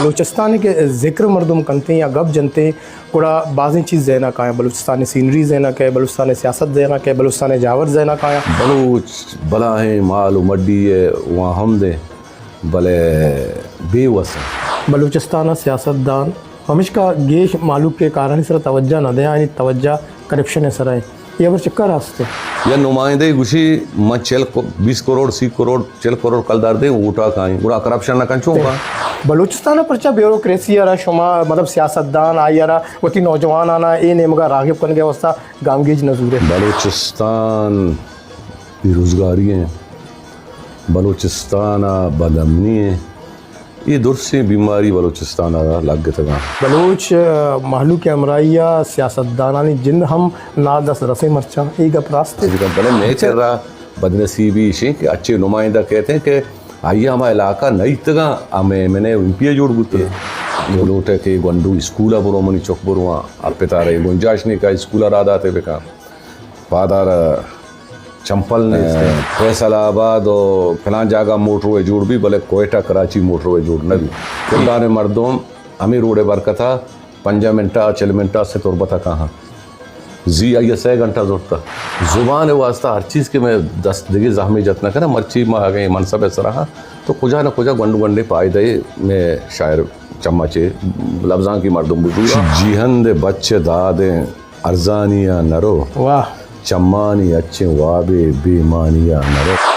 بلوچستان کہ ذکر مردم کنتے یا گپ جنتے، گڑا بازیں چیز ذہن ءَ کایاں۔ بلوچستان ءِ سینری ذہن ءَ کئے، بلوچستان ءِ سیاست ذہن ءَ کئے، بلوچستان ءِ جاور ذہن ءَ کایاں۔ بلوچ بلاہیں مال و مڈی ءِ واہند ایں، بلے بے وس ایں۔ بلوچستان ءِ سیاست دان پمشکا گیش مہلوک ءِ کارانی سرا توجہ نہ دیاں، آیانی توجہ کرپشن ءِ سرا ایں۔ اے ہبر چکا راست ایں؟ یا نمائندہ گوشی من چل کو-، بیست کروڑ، سی کروڑ، چل کروڑ کلدار دیں، ووٹا کائیں، گڑا کرپشن نہ کن چون کاں؟ بلوچستان ءَ پرچا بیوروکریسی ءَ را شما، مطلب، سیاست دان آئی ءَ را وتی نوجوانانا اے نیمگا راغب کنگ ءِ واسطہ گامگیج نہ زورے؟ بلوچستان بے روزگاری ایں، بلوچستان ءَ بدامنی ایں، اے درسیں بیماری بلوچستان ءَ را لگتگاں۔ بلوچ، آ، مہلوک ءِ ہمراہی ءَ سیاستدانانی جند ہم نادست رسیں مرچاں۔ اے گپ راست ایں؟ بلے مئے کرا بدنصیبی ایش ایں کہ اچے نمائندہ کئیت ایں کہ آئی ءَ ہما علاقہ نہ دیتگاں، ہمے ایم این اے، ایم پی اے جوڑ بوتگ۔ تو لوٹ ئے کہ گونڈو اسکول ءَ برو، منی چک برواں، آ پت ءَ را اے گنجائش نیں کہ اسکول ءَ راہ دات ئے بکن۔ پادار چمپل نیست۔ فیصل آباد و فلان جاگہ موٹروے جوڑ بی، بلے کوئٹہ کراچی موٹروے جوڑ نہ بی۔ کلدار ءِ مردم ہمے روڈ ءِ برکت ءَ پنجاہ منٹ ءَ، چل منٹ ءَ سے تربت ءَ کاہاں۔ زی آئی ءَ سے گھنٹہ زرتہ۔ زبان ءِ واسطہ ہر چیز کہ مئے دست دگہ زحمے جت نہ کناں، مرچی ما اگیں منصب ءِ سرا ہاں تو کجا نہ کجا گونڈ گونڈیں فائدہ مئے شاعر چما چے لبزانکی مردم بزورا۔ جیہند ءِ بچ ءِ دادیں ارزانی ءَ نہ رو۔ واہ۔ چمانی اچیں وابے بے مانی ءَ نہ رو۔